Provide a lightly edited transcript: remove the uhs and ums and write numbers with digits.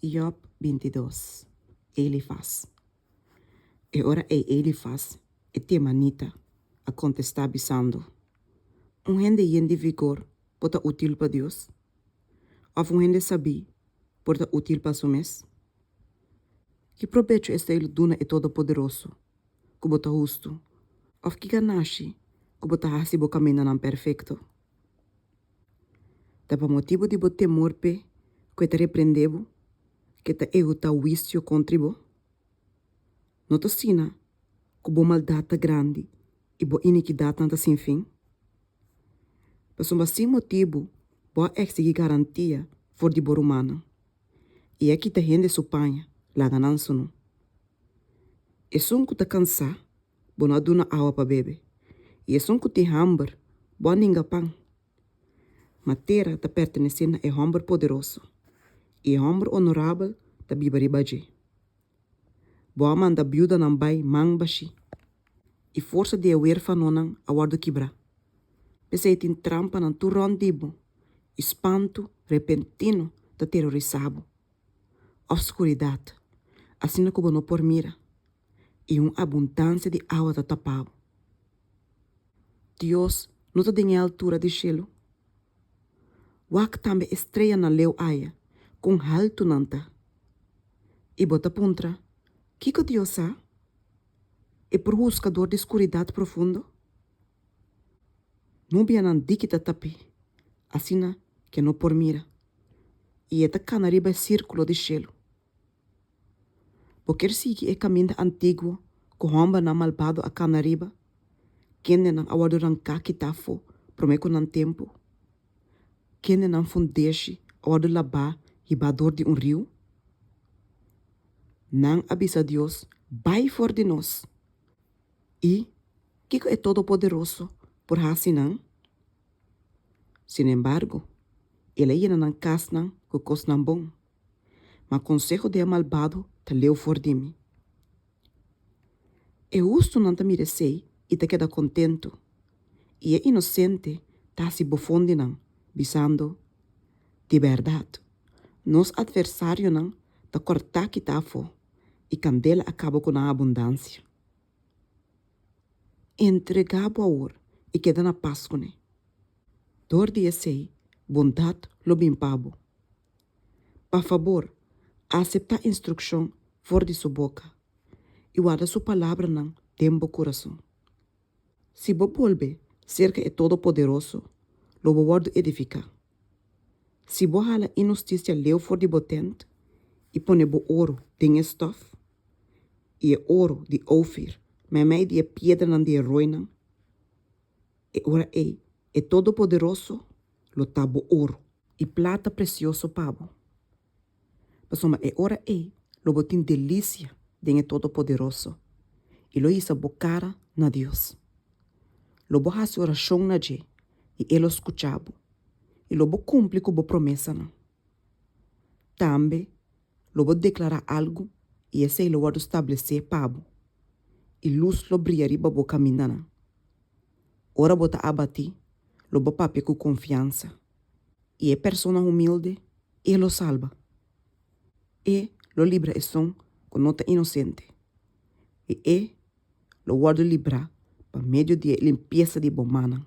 Job bintidos, Elifas. E ora ei Elifas, e temanita, a kontestá bisando, Un hende yen di vigor por ta útil pa Dios? Òf un hende sabí por ta útil pa su mes? Ki probecho esei lo duna e Todopoderoso ku bo ta hustu, òf ki ganashi ku bo ta hasi bo kamindanan perfekto? Ta pa motibu di bo temor p'e ku e ta reprendé bo, ku e ta ehutá huisio kontri bo? No ta asina ku bo maldat ta grandi i bo inikidatnan ta sin fin? Pasobra sin motibu bo a eksigí garantia for di bo rumannan i a kita hende su paña laga nan sunú. Esun ku ta kansá bo no a duna awa pa bebe, i esun ku tin hamber, bo a ninga pan. Ma tera ta pertenesé na e hòmber poderoso, i e hòmber onorabel ta biba riba dje. Bo a manda biudanan bai man bashí, i forsa di e wérfanonan a wòrdu kibrá. P'esei tin trampanan tur rònt di bo, i spantu repentino ta terorisá bo, òf skuridat, asina ku bo no por mira. i un abundansia di awa ta tapa bo. Dios no ta den e altura di shelu? Wak tambe e streanan leu aya, kon haltu nan ta. I bo ta puntra, Kiko Dios sa? E por husga dor di skuridat profundo? Nubianan diki ta tap'é, asina ku e no por mira, i e ta kana riba e sírkulo di shelu. Bo kier sigui e kaminda antiguo ku hòmbernan malbado a kana riba, kendenan a wòrdu ranká kitá afó promé ku nan tempu, kendenan fundeshi a wòrdu labá hibá dor di un riu? Nan a bisa Dios, Bai for di nos! I kiko e Todopoderoso por hasi nan? Sinembargo, el a yena nan kasnan ku kosnan bon. Ma konseho di e malbado ta leu for di mi. E hustunan ta mira esei i ta keda kontentu, i e inosente ta hasi bofon di nan, bisando, Di bèrdat, nos atversarionan ta kòrtá kitá afó, i kandela a kaba ku nan abundansia. Entregá bo awor i keda na pas kuné. Dor di esei, bondat lo bin pa bo. Pa fabor, aseptá instrukshon for di su boka i warda su palabranan den bo kurason. Si bo bolbe serka e Todopoderoso, lo bo wòrdu edifiká. Si bo hala inhustisia leu for di bo tènt i pone bo oro den e stòf, i e oro di Ofir meimei di e piedranan di e roinan, e ora ei e Todopoderoso lo ta bo oro. I plata presioso pa bo. Pasobra e ora ei lo bo tin delisia den e Todopoderoso i lo hisa bo kara na Dios. Lo bo hasi orashon na dje i e lo skucha bo, i lo bo kumpli ku bo promesanan. Tambe lo bo deklará algu i esei lo wòrdu stablesé pa bo, i lus lo bria riba bo kamindanan. Ora bo ta abatí, lo bo papia ku konfiansa, i e persona humilde e lo salba. E lo libra esun ku no ta inosente, i e lo wòrdu librá pa medio di e limpiesa di bo mannan.